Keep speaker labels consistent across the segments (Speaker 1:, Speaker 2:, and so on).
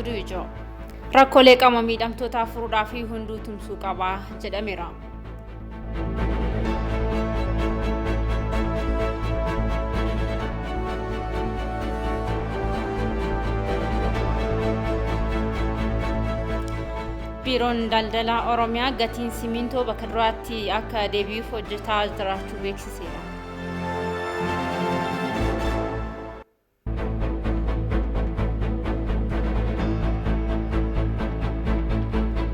Speaker 1: Oduu ijoo. Rakkoolee qaama miidhamtootaa furuudhaaf hunduu tumsuu qaba jedhameera. Biiroon daldalaa Oromiyaa gatiin simintoo bakka duraatti akka deebi'uuf hojjetaa jiraachuu beeksiseera.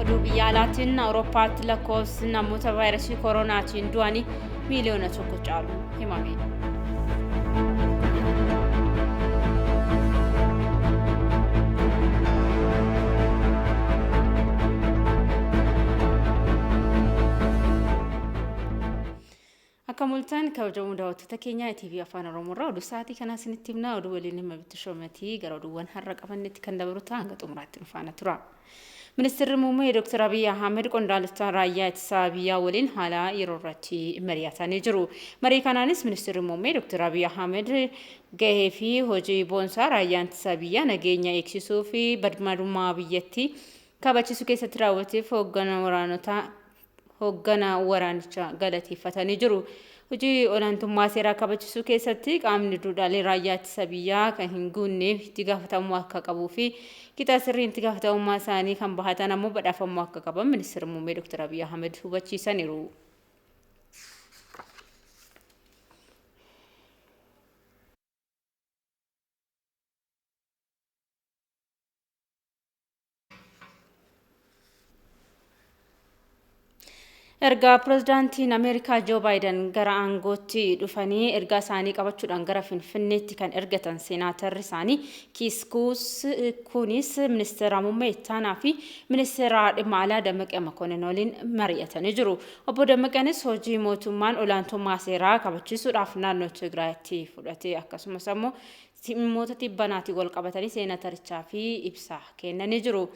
Speaker 1: Oduu biyya alaatiin Awurooppaatti lakkoofsi namoota vaayirasii koronaatiin du'anii 1 miiliyoona caalu himame. Akka mul'atan kabajamoo daawwattoota keenya TV Afaan Oromoo irraa oduu sa'aatii kanaa isinitti himna. Oduu waliin hima bitti shoomatii gara oduuwwan har'a qabannetti kan dabalu ta'a, hanga xumuraatti nu faana tura. Ministeerri Muummee Dr. Abiy Ahmed qondaaltota raayyaa ittisaa biyyaa waliin haala yeroo irratti mari'atanii jiru. Marii kanaanis Ministeerri Muummee Dr. Abiy Ahmed gahee fi hojii boonsaa raayyaan ittisaa biyyaa nageenya eegsisuu fi birmadummaa biyyattii kabachiisuu keessatti raawwateef hooggana waraanichaa galateeffatanii jiru. Hojii olaantummaa seeraa kabachisuu keessatti qaamni duudhaalee raayyaa ittisa biyyaa kan hin guunneef itti gaafatamuu akka qabuu fi qixa sirriin itti gaafatamummaa isaanii kan bahatan ammoo badhaafamuu akka qaban Ministeerri Muummee Dr. Abiy Ahmed hubachiisaniiru. Erga pirezidaantiin Ameerikaa Joo Baayiden gara aangootti dhufanii ergaa isaanii qabachuudhaan gara Finfinneetti kan ergatan seenaatarri isaanii Kiriis Kuunis ministeera muummee ittaanaa fi ministeera dhimma alaa Dammaqee Makonnin waliin mari'atanii jiru. Obbo Dammaqeenis hojii mootummaan olaantummaa seeraa kabachiisuudhaaf naannoo Tigraayitti fudhate, akkasumas ammoo dhimmoota tibbanaatiin wal qabatanii seenatarichaa fi ibsa kennanii jiru.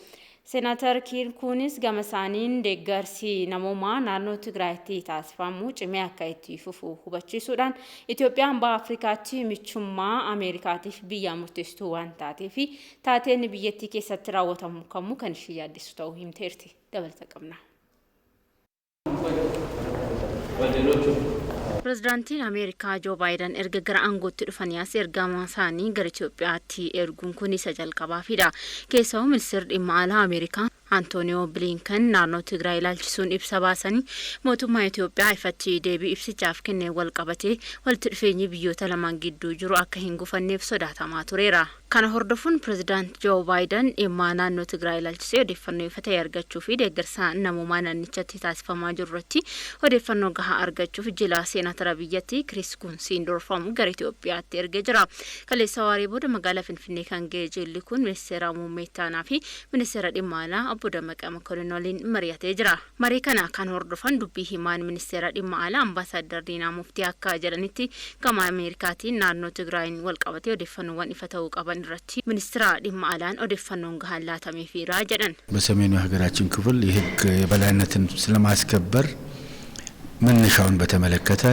Speaker 1: Seenaatar Kuunis gama isaaniin deeggarsi namoomaa naannoo Tigraayitti taasifamu cimee akka itti fufu hubachiisuudhaan, Itoophiyaan baha Afrikaatti michummaa Ameerikaatiif biyya murteessituu waan taateef taateen biyyattii keessatti raawwatamu kamuu kan ishee yaaddessu ta'uu himteerti. Dabalata qabna. Pirezidaantiin Ameerikaa Joo Baayiden erga gara aangootti dhufanii as ergama isaanii gara Itoophiyaatti erguun kun isa jalqabaafidha. Keessumaa ministeerri dhimma alaa Ameerikaa Antooniyoo Bilinkan naannoo Tigraay ilaalchisuun ibsa baasanii, mootummaa Itoophiyaa ifatti deebii ibsichaaf kenneen wal qabatee walitti dhufeenyi biyyoota lamaan gidduu jiru akka hin gufanneef sodaatamaa tureera. Kana hordofuun pirezidaant Joo Baayiden dhimma naannoo Tigraay ilaalchisee odeeffannoo ifa ta'e argachuu fi deeggarsa namoomaa naannichatti taasifamaa jiru irratti odeeffannoo gahaa argachuuf jila seenatara biyyattii Kiriis Kuunsiin durfamu gara Itoophiyaatti ergee jira. Kaleessa waaree booda magaalaa Finfinnee kan ga'e jilli kun ministeera muummee ittaanaa fi ministeera dhimma alaa obbo Dammaqaa Mokonnin waliin mari'atee jira. Marii kana kan hordofan dubbii himaan ministeera dhimma alaa Ambaasaadar Diinaa Muftii akka jedhanitti, gama Ameerikaatiin naannoo Tigraayin wal qabatee odeeffannoowwan ifa ta'uu qaban irratti ministeera dhimma alaan odeeffannoon gahaan laatameefiira jedhan.
Speaker 2: በሰሜኑ የሀገራችን ክፍል የሕግ የበላይነትን ስለማስከበር መነሻውን በተመለከተ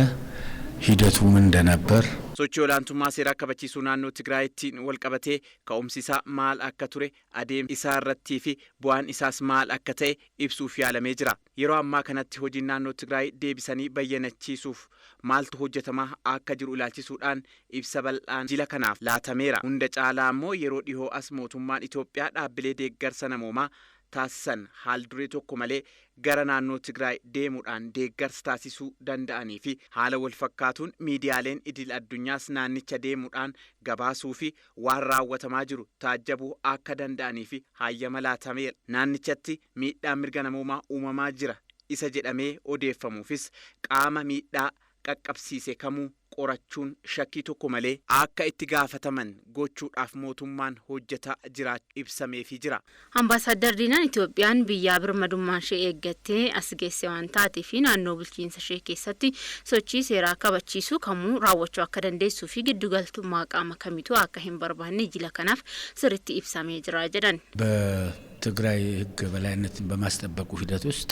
Speaker 2: ሂደቱ ምን እንደነበር
Speaker 3: Sochii olaantummaa seeraa kabachiisuu naannoo Tigraayittiin wal qabatee ka'umsi isaa maal akka ture, adeemsa isaa irrattii fi bu'aan isaas maal akka ta'e ibsuuf yaalamee jira. Yeroo ammaa kanatti hojiin naannoo Tigraay deebisanii bayyanachiisuuf maaltu hojjetamaa akka jiru ilaalchisuudhaan ibsa bal'aan jila kanaaf laatameera. Hunda caalaa immoo yeroo dhihoo as mootummaan Itoophiyaa dhaabbilee deeggarsa namoomaa taasisan haal duree tokko malee gara naannoo Tigraay deemuudhaan deeggarsa taasisuu danda'anii fi haala wal fakkaatuun miidiyaaleen idil addunyaas naannicha deemuudhaan gabaasuu fi waan raawwatamaa jiru taajjabuu akka danda'anii fi hayyama laatameera. Naannichatti miidhaan mirga namoomaa uumamaa jira isa jedhamee odeeffamuufis qaama miidhaa qaqqabsiise kamuu qorachuun shakkii tokko malee akka itti gaafataman gochuudhaaf mootummaan hojjetaa jiraachuu ibsameefii jira.
Speaker 1: Ambaasaadar Diinaan Itoophiyaan biyya birmadummaa ishee eeggattee as geesse waan taatee fi naannoo bulchiinsa ishee keessatti sochii seeraa kabachiisuu kamuu raawwachuu akka dandeessuu fi giddugaltummaa qaama kamituu akka hin barbaanne jila kanaaf sirriitti ibsamee jira jedhan.
Speaker 2: በትግራይ ሕግ የበላይነትን በማስጠበቁ ሂደት ውስጥ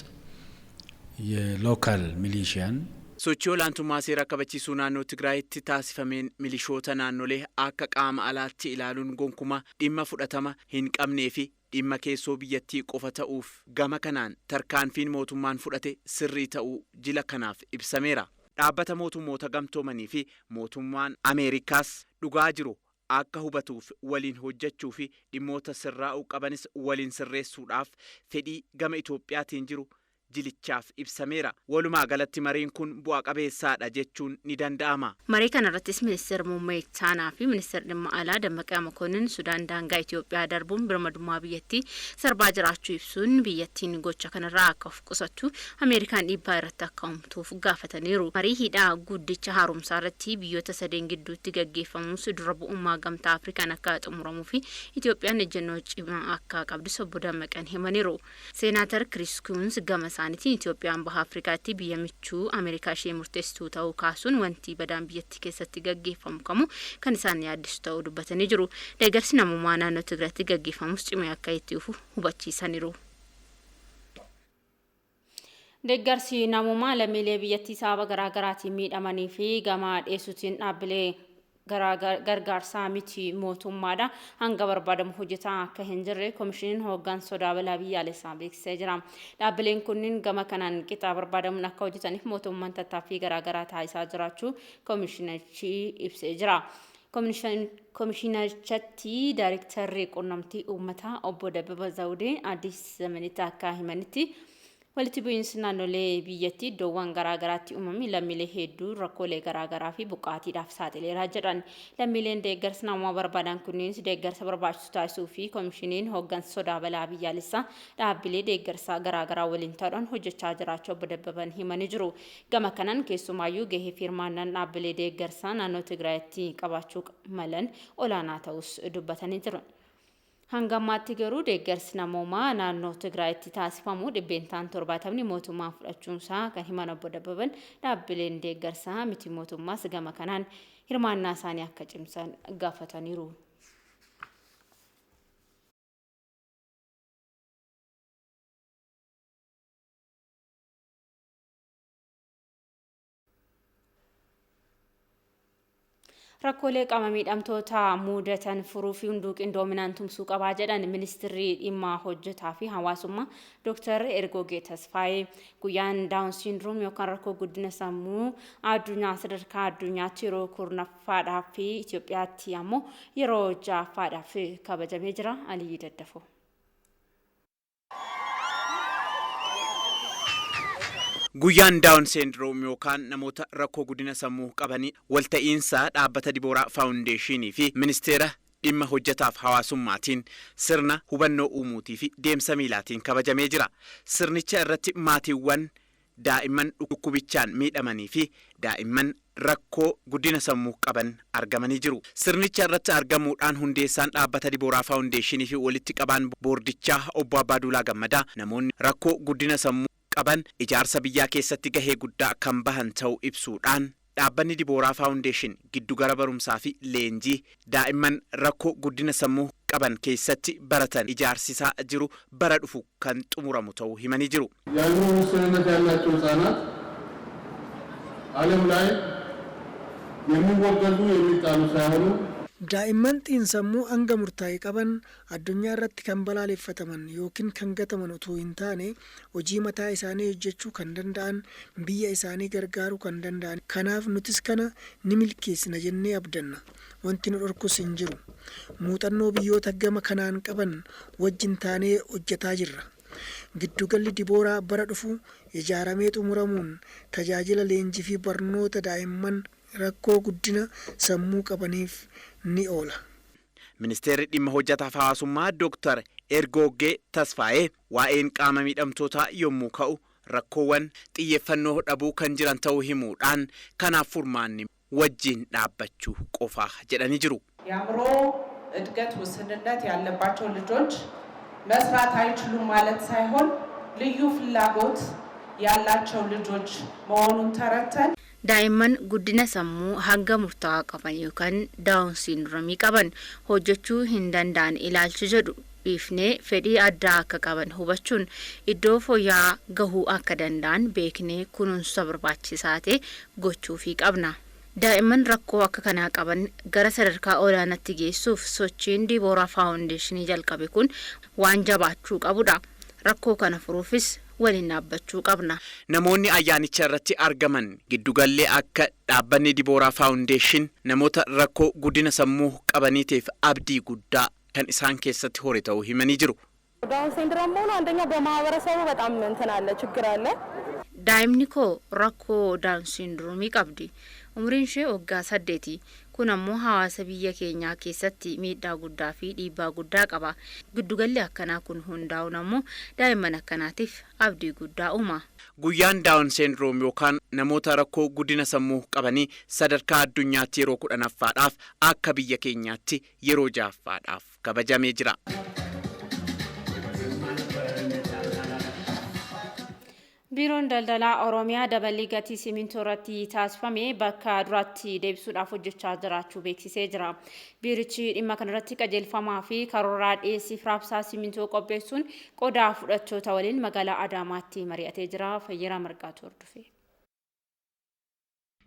Speaker 2: የሎካል ሚሊሺያን
Speaker 3: Sochii olaantummaa seeraa kabachiisuu naannoo Tigraayitti taasifameen milishoota naannolee akka qaama alaatti ilaaluun gonkumaa dhimma fudhatama hin qabnee fi dhimma keessoo biyyattii qofa ta'uuf gama kanaan tarkaanfiin mootummaan fudhate sirrii ta'uu jila kanaaf ibsameera. Dhaabbata mootummoota gamtoomanii fi mootummaan Ameerikaas dhugaa jiru akka hubatuuf waliin hojjechuu fi dhimmoota sirraa'uu qabanis waliin sirreessuudhaaf fedhii gama Itoophiyaatiin jiru jilichaaf ibsameera. Walumaa galatti mariin kun bu'a qabeessaadha jechuun ni danda'ama.
Speaker 1: Marii kanarrattis ministeera muummee ittaanaa fi ministeera dhimma alaa Dammaqaa Mokonnin Sudaan daangaa Itoophiyaa darbuun birmadummaa biyyattii sarbaa jiraachuu ibsuun biyyattiin gocha kanarraa akka of qusattu Ameerikaan dhiibbaa irratti akka uumtuuf gaafataniiru. Marii hidhaa guddicha haaromsaa irratti biyyoota sadeen gidduutti gaggeeffamus dura bu'ummaa gamtaa Afrikaan akka xumuramuu fi Itoophiyaan ejjennoo cimaa akka qabdus obbo Dammaqaan himaniiru. Seenaatar Kiriis Kuuns gama isaaniitiin Itoophiyaan baha Afrikaatti biyya michuu Ameerikaa ishee murteessituu ta'uu kaasuun wanti badaan biyyattii keessatti gaggeeffamu kamuu kan isaan yaaddisu ta'uu dubbatanii jiru. Deeggarsi namummaa naannoo Tigraatti gaggeeffamus cimee akka itti fufu hubachiisaniiru. Deeggarsi namummaa lammiilee biyyattii sababa garaagaraatiin miidhamanii fi gama dhiyeessuutiin dhaabbilee gargaarsaa miti mootummaadha hanga barbaadamu hojjetaa akka hin jirre koomishiniin hooggansa sodaa balaa biyyaalessaa beeksisee jira. Dhaabbileen kunniin gama kanaan qixa barbaadamuun akka hojjetaniif mootummaan tattaaffii garaagaraa taasisaa jiraachuu koomishinichi ibsee jira. Koomishinichatti daayirektarri quunnamtii uummataa obbo Dabbaba Zawudee Addis Zamanitti akka himanitti walitti bu'iinsi naannolee biyyattii iddoowwan garaagaraatti uumame lammiilee hedduu rakkoolee garaagaraa fi buqqaatiidhaaf saaxileera jedhan. Lammiileen deeggarsa namummaa barbaadan kunneenis deeggarsa barbaachisu taasisuu fi koomishiniin hooggansa sodaa balaa biyyaalessaa dhaabbilee deeggarsaa garaagaraa waliin ta'uudhaan hojjechaa jiraachuu obbo Dabbaban himanii jiru. Gama kanaan keessumaayyuu gahee fi hirmaannaan dhaabbilee deeggarsaa naannoo Tigraayitti qabaachuu malan olaanaa ta'us dubbatanii jiru. Hanga ammaatti garuu deeggarsi namoomaa naannoo Tigraayitti taasifamu 70% mootummaan fudhachuunsaa kan himan obbo Dabbaban dhaabbileen deeggarsaa miti mootummaas gama kanaan hirmaannaa isaanii akka cimsan gaafataniiru. Rakkoolee qaama miidhamtoota mudatan furuu fi hunduu qindoominaan tumsuu qabaa jedhan ministeerri dhimma hojjetaa fi hawaasummaa Dr. Ergogee Tasfaayee. Guyyaan Daawun Siindroom yookaan rakkoo guddina sammuu addunyaa sadarkaa addunyaatti yeroo 10ffaadhaaf fi Itoophiyaatti ammoo yeroo 6ffaadhaaf kabajamee jira. Aliyyi Daddafoo.
Speaker 3: Guyyaan Daawun Seendiroom yookaan namoota rakkoo guddina sammuu qabanii walta'iinsa dhaabbata Dibooraa Faawundeeshinii fi ministeera dhimma hojjetaaf hawaasummaatiin sirna hubannoo uumuutii fi deemsa miilaatiin kabajamee jira. Sirnicha irratti maatiiwwan daa'imman dhukkubichaan miidhamanii fi daa'imman rakkoo guddina sammuu qaban argamanii jiru. Sirnicha irratti argamuudhaan hundeessaan dhaabbata Dibooraa Faawundeeshinii fi walitti qabaan boordichaa obbo Abbaaduulaa Gammadaa namoonni rakkoo guddina sammuu qaban ijaarsa biyyaa keessatti gahee guddaa kan bahan ta'uu ibsuudhaan dhaabbanni Dibooraa Faawundeeshin giddugala barumsaa fi leenjii daa'imman rakkoo guddina sammuu qaban keessatti baratan ijaarsisaa jiru bara dhufu kan xumuramu ta'uu himanii jiru.
Speaker 4: የአእምሮ ውስንነት ያላቸው ህጻናት ዓለም ላይ የሚወገዙ የሚጣሉ ሳይሆኑ
Speaker 5: Daa'imman xiinsammuu hanga murtaa'e qaban addunyaa irratti kan balaaleffataman yookiin kan gataman utuu hin taane hojii mataa isaanii hojjechuu kan danda'an, biyya isaanii gargaaruu kan danda'an. Kanaaf nutis kana ni milkeessina jennee abdanna. Wanti nu dhorkus hin jiru. Muuxannoo biyyoota gama kanaan qaban wajjin taanee hojjetaa jirra. Giddugalli Dibooraa bara dhufu ijaaramee xumuramuun tajaajila leenjii fi barnoota daa'imman rakkoo guddina sammuu qabaniif ni oola.
Speaker 3: Ministeerri dhimma hojjetaaf hawaasummaa Dooktar Ergoggee Tasfaayee waa'een qaama miidhamtootaa yommuu ka'u rakkoowwan xiyyeeffannoo dhabuu kan jiran ta'uu himuudhaan kanaaf furmaanni wajjin dhaabbachuu qofaa jedhanii jiru.
Speaker 6: የአእምሮ እድገት ውስንነት ያለባቸው ልጆች መስራት አይችሉም ማለት ሳይሆን ልዩ ፍላጎት ያላቸው ልጆች መሆኑን ተረድተን
Speaker 1: Daa'imman guddina sammuu hanga murtaa'aa qaban yookaan daawun siindroomii qaban hojjechuu hin danda'an ilaalchi jedhu dhiifnee fedhii addaa akka qaban hubachuun iddoo fooyya'aa gahuu akka danda'an beeknee kunuunsa barbaachisaa ta'e gochuufii qabna. Daa'imman rakkoo akka kanaa qaban gara sadarkaa olaanaatti geessuuf sochiin Dibooraa Faawundeeshinii jalqabe kun waan jabaachuu qabudha. Rakkoo kana furuufis waliin dhaabbachuu qabna.
Speaker 3: Namoonni ayyaanicha irratti argaman giddugallee akka dhaabbanni Dibooraa Faawundeeshin namoota rakkoo guddina sammuu qabaniitiif abdii guddaa kan isaan keessatti hore ta'uu himanii jiru.
Speaker 7: ዳውን ሲንድሮም መሆኑ አንደኛ በማህበረሰቡ በጣም እንትን አለ ችግር አለ።
Speaker 1: Daa'imni koo rakkoo Down syndromeii qabdi. Umriin ishee waggaa 8. Kun ammoo hawaasa biyya keenyaa keessatti miidhaa guddaa fi dhiibbaa guddaa qaba. Giddugalli akkanaa kun hundaa'uun ammoo daa'imman akkanaatiif abdii guddaa uuma.
Speaker 3: Guyyaan Down syndrome yookaan namoota rakkoo guddina sammuu qabanii sadarkaa addunyaatti yeroo 10ffaadhaaf, akka biyya keenyaatti yeroo ja'affaadhaaf kabajamee jira.
Speaker 1: Biiroon Daldalaa Oromiyaa dabalii gatii simintoo irratti taasifame bakka duraatti deebisuudhaaf hojjechaa jiraachuu beeksisee jira. Biirichi dhimma kanarratti qajeelfamaa fi karooraa dhiyeessiif raabsaa simintoo qopheessuun qodaa fudhattoota waliin magaalaa Adaamaatti mari'atee jira. Fayyeraa Marqaatu hordofe.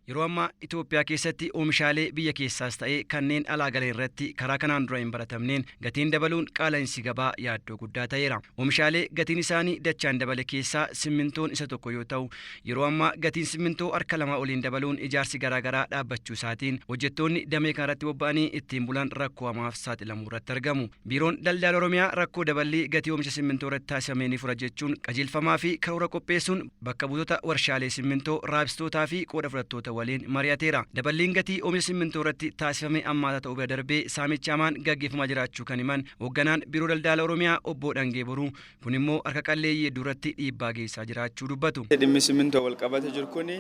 Speaker 8: Yeroo ammaa Itoophiyaa keessatti oomishaalee biyya keessaas ta'ee kanneen alaa galan irratti karaa kanaan dura hin baratamneen gatiin dabaluun qaala'insi gabaa yaaddoo guddaa ta'eera. Oomishaalee gatiin isaanii dachaan dabale keessaa simmintoon isa tokko yoo ta'u, yeroo ammaa gatiin simmintoo harka lamaa oliin dabaluun ijaarsi garaagaraa dhaabbachuu isaatiin hojjettoonni damee kanarratti bobba'anii ittiin bulan rakkoo hamaaf saaxilamuu irratti argamu. Biiroon Daldala Oromiyaa rakkoo daballii gatii oomisha simmintoo irratti taasifamee ni fura jechuun qajeelfamaa fi karoora qopheessuun bakka buutota warshaalee simmintoo, raabsitootaa fi qooda fudhattoota waliin mari'ateera. Daballiin gatii oomisha simmintoo irratti taasifame ammaataa ta'uu bira darbee saamicha hamaan gaggeeffamaa jiraachuu kan himan hoogganaan Biiroo Daldala Oromiyaa Obbo Dhangee Boruu, kun immoo harka qalleeyyii hedduu irratti dhiibbaa geessaa jiraachuu dubbatu.
Speaker 9: Dhimmi simmintoo wal qabate jiru kuni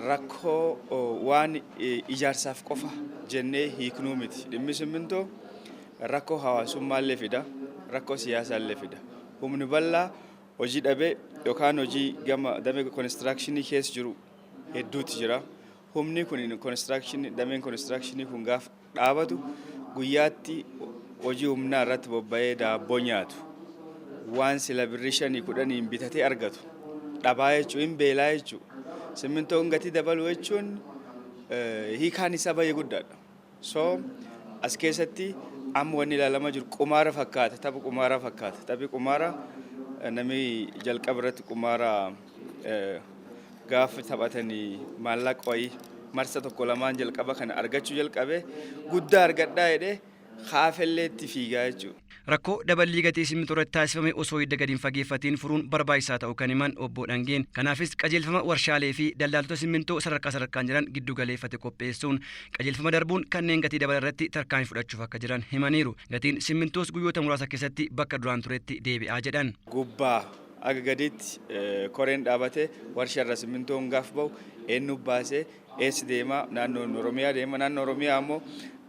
Speaker 9: rakkoo waan ijaarsaaf qofa jennee hiiknuu miti. Dhimmi simmintoo rakkoo hawaasummaallee fida, rakkoo siyaasaallee fida. Humni bal'aa hojii dhabee yookaan hojii gama damee konistirakshinii keessa jiru hedduutu jira. Humni kun konistirakshinii, dameen konistirakshinii kun gaafa dhaabatu guyyaatti hojii humnaa irratti bobba'ee daabboo nyaatu. Waan sila birrii 5 10n bitatee argatu dhabaa jechuun hin beelaa jechuudha. Simmintoon gatii dabaluu jechuun hiikaan isaa baay'ee guddaadha. So as keessatti amma wanni ilaalamaa jiru qumaara fakkaata, tapha qumaaraa fakkaata. Taphi qumaara namni jalqaba irratti qumaara gaafa taphatanii maallaqa wayii marsa tokko lamaan jalqaba kana argachuu jalqabe, guddaa argadhaa jedhee haafellee itti fiigaa jechuudha.
Speaker 8: Rakkoo daballii gatii simmintoo irratti taasifame osoo hidda gadi hin fageeffatiin furuun barbaachisaa ta'uu kan himan Obbo Dhangeen, kanaafis qajeelfama warshaalee fi daldaaltota simmintoo sadarkaa sadarkaan jiran giddu galeeffate qopheessuun qajeelfama darbuun kanneen gatii dabala irratti tarkaanfii fudhachuuf akka jiran himaniiru. Gatiin simmintoos guyyoota muraasa keessatti bakka duraan turetti deebi'aa jedhan.
Speaker 9: Gubbaa aga gadiitti koreen dhaabate, warshaa irra simmintoon gaaf bahu eenyu baasee, eessa deema? Naannoo Oromiyaa deema. Naannoo Oromiyaa ammoo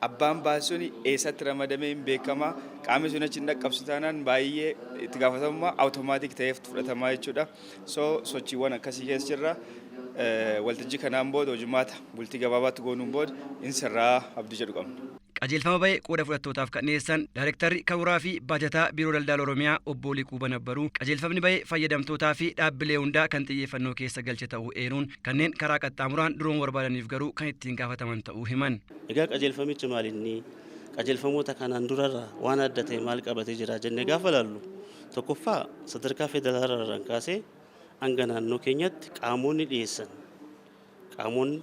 Speaker 9: abbaan baasuun eessatti ramadamee hin beekamaa. Qaamni sun achi hin dhaqqabsu taanaan baay'ee itti gaafatamummaa automatic ta'eef fudhatamaa jechuudha. So sochiiwwan akkasii keessa jirra. Waltajjii kanaan booda, hojimaata bultii gabaabaatti goonuun booda in sirraa abdii jedhu qabna.
Speaker 8: Qajeelfama ba'e qooda fudhattootaaf kan dhiyeessan Daayirektarri Karoora fi Baajataa Biiroo Daldala Oromiyaa Obbo Liquu Banabbaruu, qajeelfamni ba'e fayyadamtootaa fi dhaabbilee hundaa kan xiyyeeffannoo keessa galche ta'uu eeruun, kanneen karaa qaxxaamuraan duroon barbaadaniif garuu kan ittiin gaafataman ta'uu himan.
Speaker 10: Egaa qajeelfamichi maal inni, qajeelfamoota kanaan durarraa waan adda ta'e maal qabatee jira jennee gaafa laallu, tokkoffaa sadarkaa federaalaa kaasee hanga naannoo keenyatti qaamonni dhiyeessan, qaamonni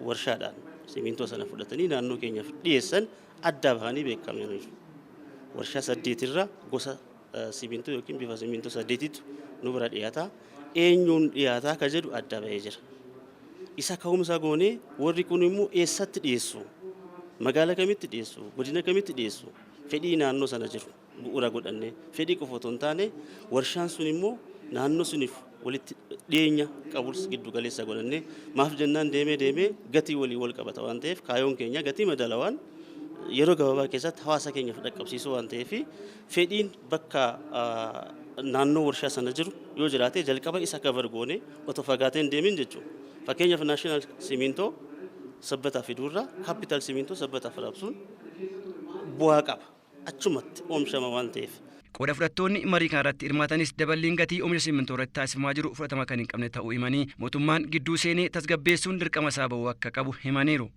Speaker 10: warshaadhaan simintoo sana fudhatanii naannoo keenyaaf dhiyeessan adda bahanii beekamaniiru. Warshaa saddeetirra gosa simintoo yookiin bifa simintoo saddeetitu nu bira dhiyaata. Eenyuun dhiyaataa ka jedhu adda bahee jira. Isa ka'umsa goonee warri kun immoo eessatti dhiyeessu? Magaalaa kamitti dhiyeessu? Godina kamitti dhiyeessu? Fedhii naannoo sana jiru bu'uura godhannee, fedhii qofa otoo hin taane warshaan sun immoo naannoo suniif walitti dhiyeenya qabus giddu galeessa godhannee, maaf jennaan deemee deemee gatii walii wal qabata waan ta'eef, kaayoon keenya gatii madaalawaan yeroo gabaabaa keessatti hawaasa keenyaaf dhaqqabsiisuu waan ta'eef, fedhiin bakka naannoo warshaa sana jiru yoo jiraate jalqaba isa cover goone otoo fagaatee hin deemin jechuudha. Fakkeenyaaf, National Simintoo Sabbataa fiduurraa Capital Simintoo Sabbataaf raabsuun bu'aa qaba. Achumatti oomishama waan ta'eef.
Speaker 8: Qooda fudhattoonni marii kana irratti hirmaatanis daballiin gatii oomisha simmintoo irratti taasifamaa jiru fudhatama kan hin qabne ta'uu himanii, mootummaan gidduu seenee tasgabbeessuun dirqama isaa bahuu akka qabu himaniiru.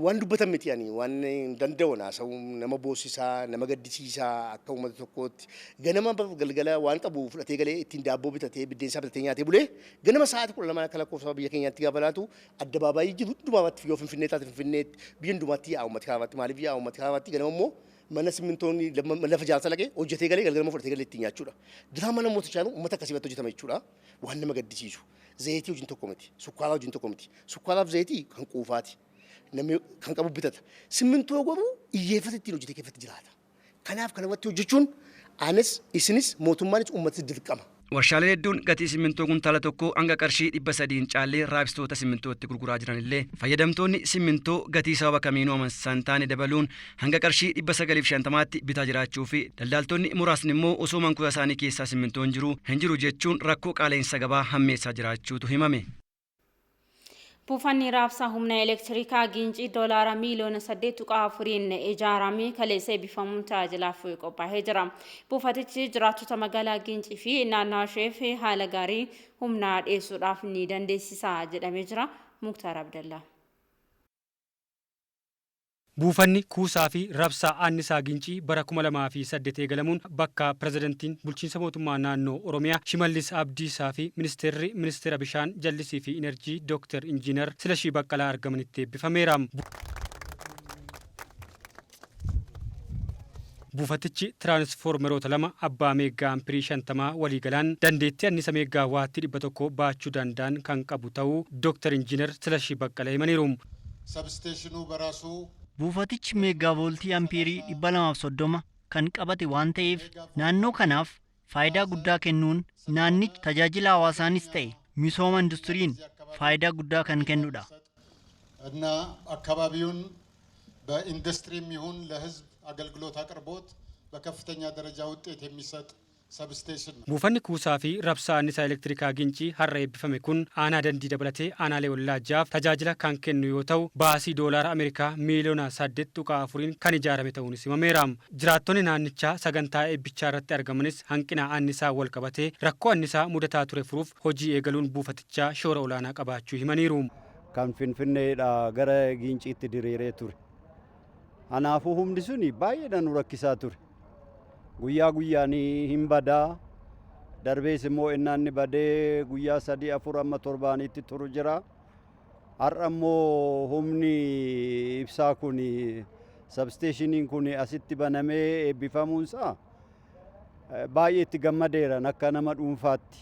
Speaker 11: Waan dubbatan miti, ani waan danda'u haasa'u. Nama boosisaa, nama gaddisiisaa. Akka uummata tokkootti ganama galgala waan qabu fudhatee galee ittiin daabboo bitatee, biddeensaa bitatee nyaatee bulee, ganama sa'aatii 12 akka lakkoofsa biyya keenyaatti gaafa laatu addabaabaayii jiru hundumaatti, yoo Finfinnee taate Finfinneetti, biyya hundumaatti yaa'a uummati kaafaatti. Maaliif yaa'a uummati kaafaatti? Ganama immoo mana simmintoonni lafa ijaarsa laqee hojjetee galee galgalama fudhatee galee ittiin nyaachuudha. Diraamaa namoota chaalu uummata akkasii irratti hojjetama jechuudha. Waan nama gaddisiisu. Zayitii wajjin tokko miti. Sukkaaraa wajjin tokko miti. Sukkaaraaf zayitii kan quufaati. Namni kan qabu bitata. Simmintoo garuu hiyyeeffata ittiin hojjetee keessatti jiraata. Kanaaf kana irratti hojjechuun anis, isinis, mootummaanis, uummatis dirqama.
Speaker 8: Warshaaleen hedduun gatii simmintoo kuntaala tokkoo hanga qarshii 300 hin caallee raabsitoota simmintootti gurguraa jiran illee, fayyadamtoonni simmintoo gatii sababa kamiinuu amansiisaa hin taane dabaluun hanga qarshii 950tti bitaa jiraachuu fi daldaaltonni muraasni immoo osoo mankuusa isaanii keessaa simmintoon jiruu hin jiru jechuun rakkoo qaala'insa gabaa hammeessaa jiraachuutu himame.
Speaker 1: Buufanni raabsaa humna elektirikaa Giincii doolaara miiliyoona 8.4n ijaarame kaleessa eebbifamuun tajaajilaaf qophaa'ee jira. Buufatichi jiraattota magaalaa Giincii fi naannawa isheef haala gaarii humna dhiyeessuudhaaf ni dandeessisa jedhamee jira. Muktaar Abdallaa.
Speaker 12: Buufanni kuusaa fi rabsaa annisaa Gincii bara 2008 eegalamuun bakka pirezidantiin bulchiinsa mootummaa naannoo Oromiyaa Shimallis Abdiisaa fi ministeerri ministeera bishaan, jallisii fi inerjii Dooktar Injiinar Silashii Baqqalaa argamanitti eebbifameera. Buufatichi tiraansfoormeroota lama abbaa meeggaa ampirii 50 waliigalaan dandeettii annisa meeggaa waattii 100 baachuu danda'an kan qabu ta'uu Dooktar Injiinar Silashii Baqqala himaniiru.
Speaker 13: ሰብስቴሽኑ በራሱ
Speaker 14: Buufatichi meeggaavoltii ampiirii 230 kan qabate waan ta'eef, naannoo kanaaf faayidaa guddaa kennuun naannichi tajaajila hawaasaanis ta'e misooma industiriin faayidaa guddaa kan kennudha.
Speaker 13: እና አካባቢውን በኢንዱስትሪም ይሁን ለሕዝብ አገልግሎት አቅርቦት በከፍተኛ ደረጃ ውጤት የሚሰጥ ሰብስቴሽን ነው።
Speaker 12: Buufanni kuusaa fi rabsaa annisaa elektirikaa Gincii har'a eebbifame kun aanaa Dandii dabalatee aanaalee ollaa jaaf tajaajila kan kennu yoo ta'u, baasii doolaara Ameerikaa miiliyoona 8.4n kan ijaarame ta'uunis himameera. Jiraattonni naannichaa sagantaa eebbichaa irratti argamanis hanqina annisaa wal qabatee rakkoo annisaa mudataa ture furuuf hojii eegaluun buufatichaa shoora olaanaa qabaachuu himaniiru.
Speaker 15: Kan Finfinneedhaa gara Giinciitti diriiree ture. Kanaafuu humni suni baay'eedha nu rakkisaa ture. Guyyaa guyyaan hin badaa. Darbees immoo innaan badee guyyaa 3, 4 amma torbaanitti turu jira. Har'a immoo humni ibsaa kun, sabsteeshiniin kun asitti banamee eebbifamuunsaa baay'ee itti gammadeeran akka nama dhuunfaatti.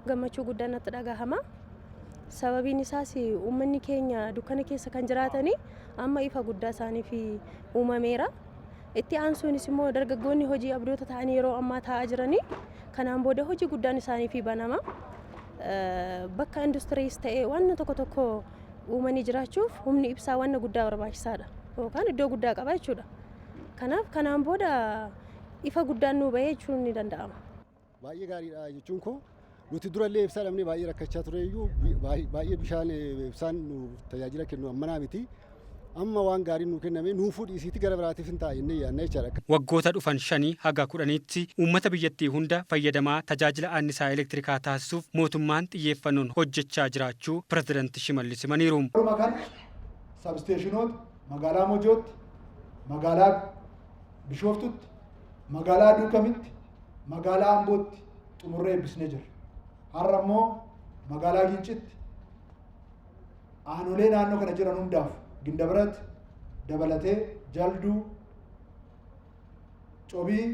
Speaker 7: Gammachuu guddaan natti dhagahama. Sababiin isaas uummanni keenya dukkana keessa kan jiraatanii amma ifa guddaa isaaniif uumameera. Itti aansuunis immoo dargaggoonni hojii abdoota ta'anii yeroo ammaa taa'aa jiranii kanaan booda hojii guddaan isaaniif banama. Bakka industiriis ta'ee waan tokko tokko uumanii jiraachuuf humni ibsaa waan guddaa barbaachisaadha yookaan iddoo guddaa qaba jechuudha. Kanaaf kanaan booda ifa guddaan nuu bahee jechuun ni danda'ama.
Speaker 16: Baay'ee gaariidha jechuun koo, nuti durallee ibsaa dhabnee baay'ee rakkachaa ture iyyuu, baay'ee bishaan ibsaan nu tajaajila kennu ammanaa miti. Amma waan gaariin nu kenname nuufuu dhiisiitti gara biraatiif hin ta'a jennee yaadna jechaadha.
Speaker 12: Waggoota dhufan 5 haga 10tti uummata biyyattii hunda fayyadamaa tajaajila annisaa elektirikaa taasisuuf mootummaan xiyyeeffannoon hojjechaa jiraachuu pirezidaanti Shimallis himaniiru.
Speaker 17: Yeroo kana sabsteeshinoota magaalaa Mojootti, magaalaa Bishooftutti, magaalaa Duukamitti, magaalaa Ambootti xumurree eebbisnee jirra. Har'a immoo magaalaa Gincitti aanolee naannoo kana jiran hundaaf, Gindabarat dabalatee, Jalduu, Cobii,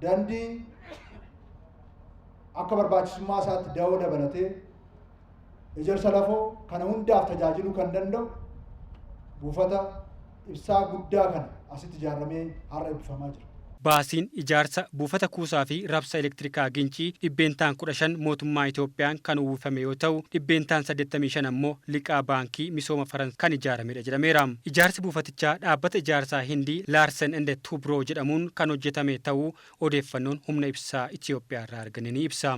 Speaker 17: Dandii, akka barbaachisummaa isaatti Dawoo dabalatee, Ejersa Lafoo kana hundaaf tajaajiluu kan danda'u buufata ibsaa guddaa kana asitti ijaaramee har'a eebbifamaa jira.
Speaker 12: Baasiin ijaarsa buufata kuusaa fi rabsa elektirikaa Gincii 15% mootummaa Itoophiyaan kan uwwifame yoo ta'u, 85% ammoo liqaa baankii misooma Faransaay kan ijaaramedha jedhameera. Ijaarsi buufatichaa dhaabbata ijaarsaa Hindii Larsen and Toubro jedhamuun kan hojjetame ta'uu odeeffannoon humna ibsaa Itoophiyaa irraa argame ni ibsa.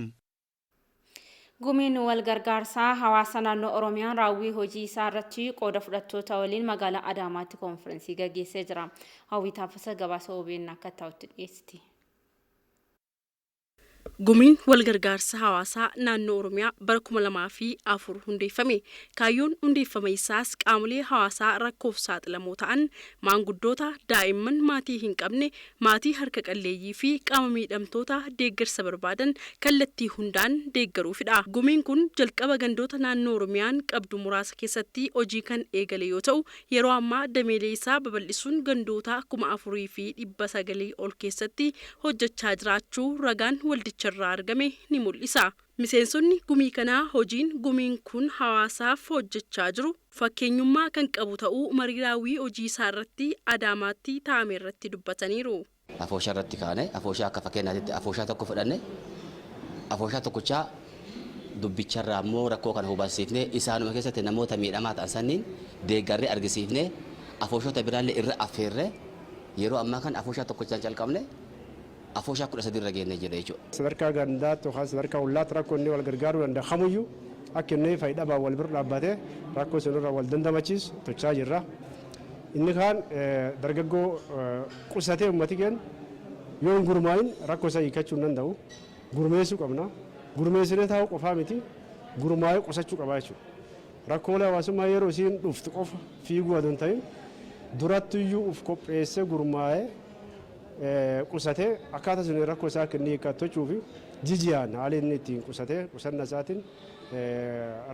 Speaker 1: Gumiin wal gargaarsaa hawaasa naannoo Oromiyaa raawwii hojii isaa irratti qooda fudhattoota waliin magaalaa Adaamaatti konfiraansii gaggeessee jira. Hawwii Taaffasaa gabaasa OBN akka ta'utti dhiyeessiti.
Speaker 18: Gumiin walgargaarsa hawaasaa naannoo Oromiyaa bara 2004 hundeeffame. Kaayyoon hundeeffama isaas qaamolee hawaasaa rakkoof saaxilamoo ta'an, maanguddoota, daa'imman maatii hin qabne, maatii harka qalleeyyii fi qaama miidhamtoota deeggarsa barbaadan kallattii hundaan deeggaruufidha. Gumiin kun jalqaba gandoota naannoo Oromiyaan qabdu muraasa keessatti hojii kan eegale yoo ta'u, yeroo ammaa dameelee isaa babal'isuun gandoota 4,900 ol keessatti hojjechaa jiraachuu ragaan waldicha irraa argame ni mul'isa. Miseensonni gumii kanaa hojiin gumiin kun hawaasaaf hojjechaa jiru fakkeenyummaa kan qabu ta'uu marii raawwii hojii isaa irratti Adaamaatti taa'ame irratti dubbataniiru.
Speaker 19: Afooshaa irratti kaane, afooshaa akka fakkeenyaatti afooshaa tokko fudhanne, afooshaa tokkochaa dubbicharraa immoo rakkoo kana hubachiifne, isaanuma keessatti namoota miidhamaa ta'an sanniin deeggarree argisiifne, afooshoota biraallee irra affeerree, yeroo ammaa kana afooshaa tokkochaan calqabne afooshaa 13 irra geennee jira jechuudha.
Speaker 20: Sadarkaa gandaatti yookaan sadarkaa ollaatti rakkoo inni wal gargaaruu danda'a kamiyyuu akka inni fayyadhamaan wal bira dhaabbatee rakkoo sanarraa wal dandamachiisu tochaa jirra. Inni kaan dargaggoo qusatee uummati keenya yoo hin gurmaa'in rakkoo isaa hiikkachuu hin danda'u. Gurmeessuu qabna. Gurmeessinee taa'uu qofaa miti, gurmaa'ee qusachuu qabaa jechuudha. Rakkoolee hawaasummaa yeroo isiin dhuftu qofa fiiguu adoo hin ta'in durattiyyuu uf qopheessee gurmaa'ee qusatee akkaataa sun rakkoo isaa akka inni hiikkatu tochuu fi jijiyaan haala inni ittiin qusatee qusannaa isaatiin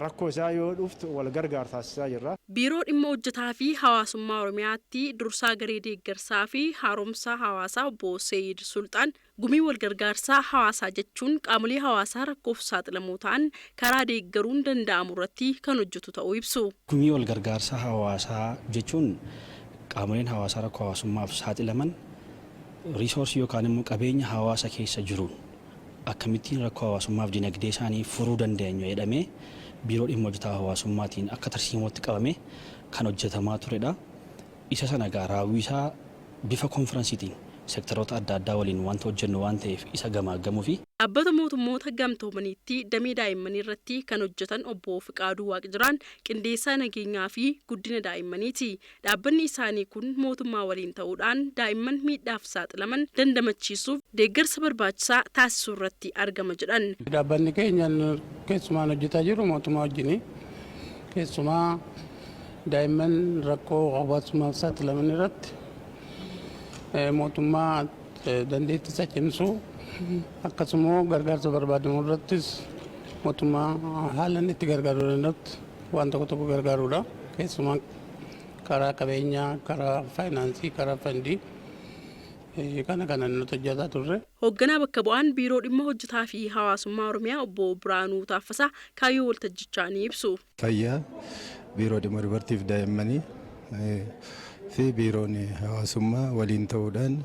Speaker 20: rakkoo isaa yoo dhuftu wal gargaar taasisaa jirra.
Speaker 18: Biiroo dhimma hojjetaa fi hawaasummaa Oromiyaatti dursaa garee deeggarsaa fi haaromsa hawaasaa obbo Seeyid Sulxaan gumii wal gargaarsaa hawaasaa jechuun qaamolee hawaasaa rakkoof saaxilamoo ta'an karaa deeggaruun danda'amu irratti kan hojjetu ta'uu ibsu.
Speaker 21: Gumii wal gargaarsaa hawaasaa jechuun qaamoleen hawaasaa rakkoo hawaasummaaf saaxilaman riisoorsii yookaan immoo qabeenya hawaasa keessa jiruun akkamittiin rakkoo hawaasummaaf dinagdee isaanii furuu dandeenyu jedhamee biiroo dhimma hojjetaa hawaasummaatiin akka tarsiimootti qabame kan hojjetamaa turedha. Isa sana egaa raawwii isaa bifa konferansiitiin seektaroota adda addaa waliin wanta hojjennu waan ta'eef isa gamaaggamuu fi
Speaker 18: Dhaabbata mootummoota gamtoomaniitti damee daa'immanii irratti kan hojjetan obbo Fiqaaduu Waaqjiraan qindeessaa nageenyaa fi guddina daa'immaniiti. Dhaabbanni isaanii kun mootummaa waliin ta'uudhaan daa'imman miidhaaf saaxilaman dandamachiisuuf deeggarsa barbaachisaa taasisuu irratti argama jedhan.
Speaker 22: Dhaabbanni keenya keessumaan hojjetaa jiru mootummaa wajjini. Keessumaa daa'imman rakkoo hawaasummaaf saaxilaman irratti mootummaa dandeettii isaa cimsuu, akkasuma gargaarsa barbaadamu irrattis mootummaa haala inni itti gargaaruu danda'utti waan tokko tokko gargaaruudha. Keessumaa karaa qabeenyaa, karaa faayinaansii, karaa fandii kana kana nuti hojjetaa turre.
Speaker 18: Hoogganaa bakka bu'aan biiroo dhimma hojjetaa fi hawaasummaa Oromiyaa obbo Biraanuu Taaffasaa kaayyoo waltajjichaa ni ibsu.
Speaker 23: Fayyaa, biiroo dhimma dubartiif daa'immanii fi biiroon hawaasummaa waliin ta'uudhaan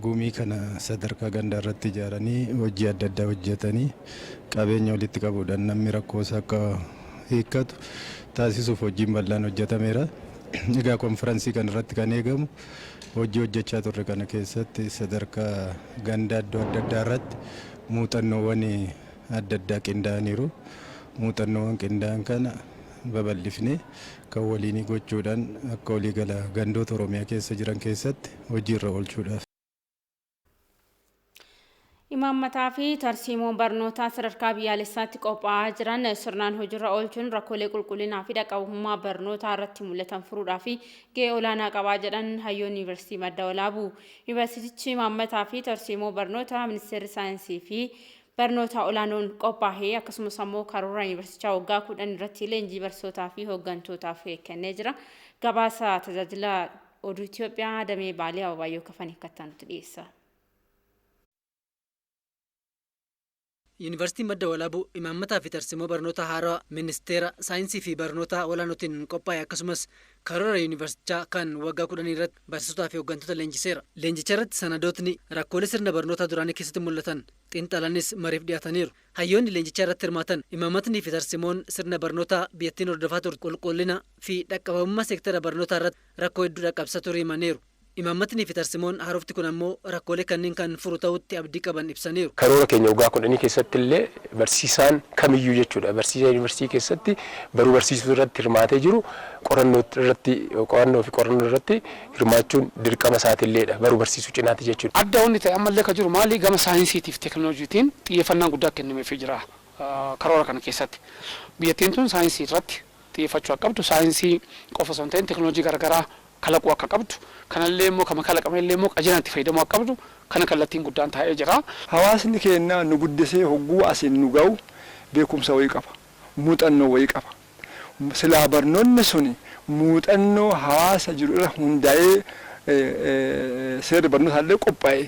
Speaker 23: gumii kana sadarkaa gandaa irratti ijaaranii hojii adda addaa hojjetanii qabeenya walitti qabuudhaan namni rakkoo isaa akka hiikkatu taasisuuf hojiin bal'aan hojjetameera. Egaa konferansii kana irratti kan eegamu hojii hojjechaa turre kana keessatti sadarkaa gandaa iddoo adda addaa irratti muuxannoowwan adda addaa qindaa'aniiru. Muuxannoowwan qindaa'an kana babal'ifnee kan waliinii gochuudhaan akka waliigala gandoota Oromiyaa keessa jiran keessatti hojiirra oolchuudhaaf.
Speaker 1: Imaammataa fi tarsiimoon barnootaa sadarkaa biyyaalessaatti qophaa'aa jiran sirnaan hojiirra oolchuun rakkoolee qulqullinaa fi dhaqqabummaa barnootaa irratti mul'atan furuudhaaf gahee olaanaa qabaa jedhan hayyoon Yuunivarsiitii Madda Walaabuu. Yuunivarsiitichi imaammataa fi tarsiimoo barnootaa ministeerri saayinsii fi barnoota olaanoon qophaa'ee akkasumas ammoo karoora yuunivarsiitichaa waggaa 10 irratti leenjii barsiisotaa fi hooggantootaaf kennee jira. Gabaasa tajaajila oduu Itoophiyaa damee Baalee Ababaayyoo Kafanii akka dhiyeessa.
Speaker 24: Yuunivarsiitiin Madda Walaabuu imaammataa fi tarsiimoo barnoota haarawaa ministeera saayinsii fi barnoota olaanootiin qophaa'e akkasumas karoora yuunivarsiitichaa kan waggaa 10 irratti barsiisotaa fi hooggantoota leenjiseera. Leenjicha irratti sanadootni rakkoolee sirna barnootaa duraanii keessatti mul'atan xiinxalanis mariif dhiyaataniiru. Hayyoonni leenjicha irratti hirmaatan imaammatni fi tarsiimoon sirna barnootaa biyyattiin hordofaa turte qulqullina fi dhaqqabamummaa seektara barnootaa irratti rakkoo hedduu dhaqqabsiisaa ture himaniiru. Imaammatni fi tarsimoon haarofti kun ammoo rakkoolee kanneen kan furu ta'utti abdii qaban ibsaniiru.
Speaker 2: Karoora keenya waggaa 10 keessatti illee barsiisaan kamiyyuu jechuudha. Barsiisaa yuunivarsiitii keessatti baruu barsiisuu irratti hirmaatee jiru qorannoo irratti qo'annoo fi qorannoo irratti hirmaachuun dirqama isaatiilleedha. Baruu barsiisuu cinaatti jechuudha.
Speaker 4: Adda wanni ta'e ammallee kan jiru maali gama saayinsiitiif teekinooloojiitiin xiyyeeffannaan guddaa kennameefii jira karoora kana keessatti. Biyyattiin tun saayinsii irratti xiyyeeffachuu akka qabdu, saayinsii qofa osoo hin ta'in teekinooloojii garaagaraa kalaquu akka qabdu, kanallee immoo kama kalaqame illee immoo qajeelaan itti fayyadamuu akka qabdu kana kallattiin guddaan taa'ee jira.
Speaker 5: Hawaasni keenya nu guddisee hogguu asiin nu ga'u beekumsa wayii qaba, muuxannoo wayii qaba. Silaa barnoonni suni muuxannoo hawaasa jiru irra hundaa'ee seerri barnootaallee qophaa'e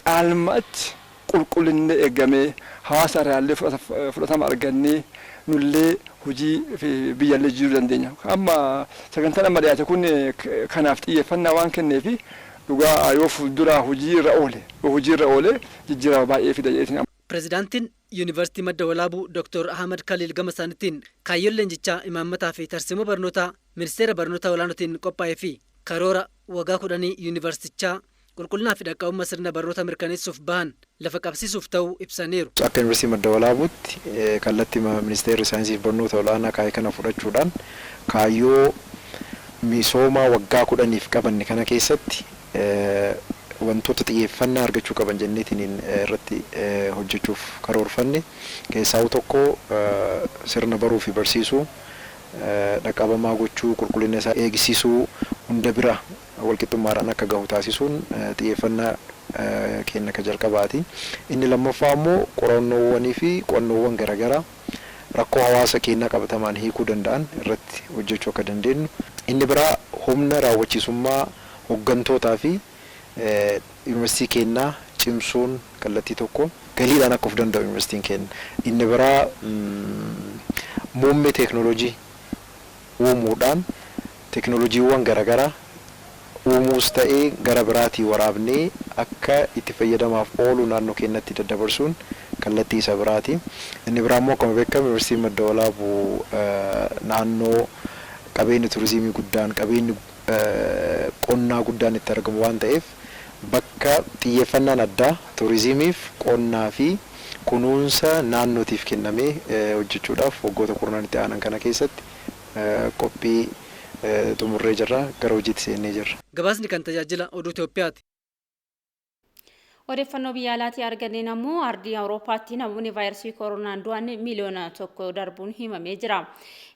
Speaker 5: caalmaatti qulqullinni eegamee hawaasa irraallee fudhatama argannee nullee hojii fi biyyallee jijjiiruu dandeenya. Amma sagantaan amma dhiyaate kun kanaaf xiyyeeffannaa waan kenneefi dhugaa yoo fuuldura hojii irra oole yoo hojii irra oole jijjiirama baay'ee fida jedheetiin.
Speaker 24: Pireezidaantiin Yuunivarsiitii Madda Walaabuu Dr. Ahmad Khalil gama isaaniitiin kaayyoon leenjichaa imaammataa fi tarsiimoo barnootaa ministeera barnoota olaanootiin qophaa'ee fi karoora waggaa 10 yuunivarsiitichaa qulqullinaa fi dhaqqabummaa sirna barnoota mirkaneessuuf bahan lafa qabsiisuuf ta'uu ibsaniiru.
Speaker 6: Akka Yuunivarsiitii Madda Walaabuutti kallattii ministeerri saayinsii fi barnoota olaanaa kaa'e kana fudhachuudhaan kaayyoo misoomaa waggaa 10f qabanne kana keessatti wantoota xiyyeeffannaa argachuu qaban jenneetiin irratti hojjechuuf karoorfanne keessaa tokko sirna baruu fi barsiisuu dhaqqabamaa gochuu, qulqullina isaa eegsisuu, hunda bira walqixxummaadhaan akka gahu taasisuun xiyyeeffannaa keenya ka jalqabaati. Inni lammaffaa immoo qorannoowwanii fi qo'annoowwan garaagaraa rakkoo hawaasa keenyaa qabatamaan hiikuu danda'an irratti hojjechuu akka dandeenyu. Inni biraa humna raawwachiisummaa hooggantootaa fi yuunivarsiitii keenyaa cimsuun kallattii tokko galiidhaan akka of danda'u yuunivarsiitiin keenya. Inni biraa muummee teekinooloojii uumuudhaan teekinooloojiiwwan garaagaraa uumuus ta'ee gara biraatii waraabnee akka itti fayyadamaaf oolu naannoo keenyatti daddabarsuun kallattii isa biraati. Inni biraa immoo akkuma beekamu Yuunivarsiitiin Madda Walaabuu naannoo qabeenyi turizimii guddaan, qabeenyi qonnaa guddaan itti argamu waan ta'eef bakka xiyyeeffannaan addaa turizimiif, qonnaa fi kunuunsa naannootiif kennamee hojjechuudhaaf waggoota kurnaan itti aanan kana keessatti qophii xumurree jirra, gara hojiitti seennee jirra.
Speaker 24: Gabaasni kan tajaajila oduu Itoophiyaati.
Speaker 1: Odeeffannoo biyya alaatii arganneen ammoo ardii Awurooppaatti namoonni vaayirasii koronaan du'an 1 miiliyoona darbuun himamee jira.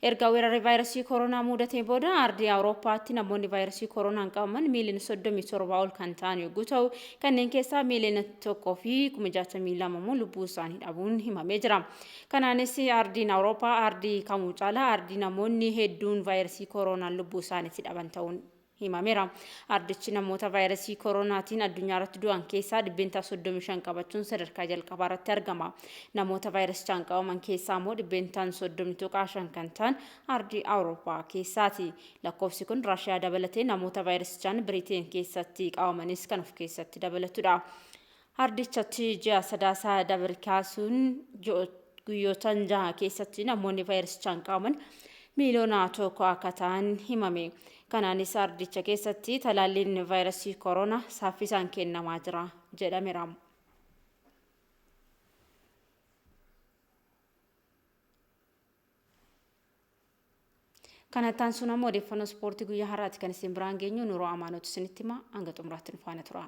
Speaker 1: Erga weerarri vaayirasii koronaa mudatee booda ardii Awurooppaatti namoonni vaayirasii koronaan qabaman 37 miiliyoona ol kan ta'an yogguu ta'u, kanneen keessaa 1,062,000 immoo lubbuu isaanii dhabuun himamee jira. Kanaanis ardiin Awurooppaa ardii kamuu caalaa ardii namoonni hedduun vaayirasii koronaan lubbuu isaaniitti dhaban ta'uun himameera. Ardichi namoota vaayirasii koronaatiin addunyaa irratti du'an keessaa 35% qabachuun sadarkaa jalqabaa irratti argama. Namoota vaayirasichaan qabaman keessaa immoo 30.5% kan ta'an ardii Awurooppaa keessaati. Lakkoofsi kun Raashiyaa dabalatee namoota vaayirasichaan Biriteen keessatti qabamanis kan of keessatti dabalatudha. Ardichatti ji'a Sadaasaa dabre kaasuun guyyootan 6 keessatti namoonni vaayirasichaan qabaman 1 miiliyoona akka ta'an himame. Kanaanis ardicha keessatti talaalliin vaayirasii koronaa saffisaan kennamaa jira jedhameera. Kanatti aansuun ammoo odeeffannoo ispoortii guyyaa har'aati kan isin biraan geenyu. Nuroo Amaanotu isinitti hima. Hanga xumuraatti nu faana tura.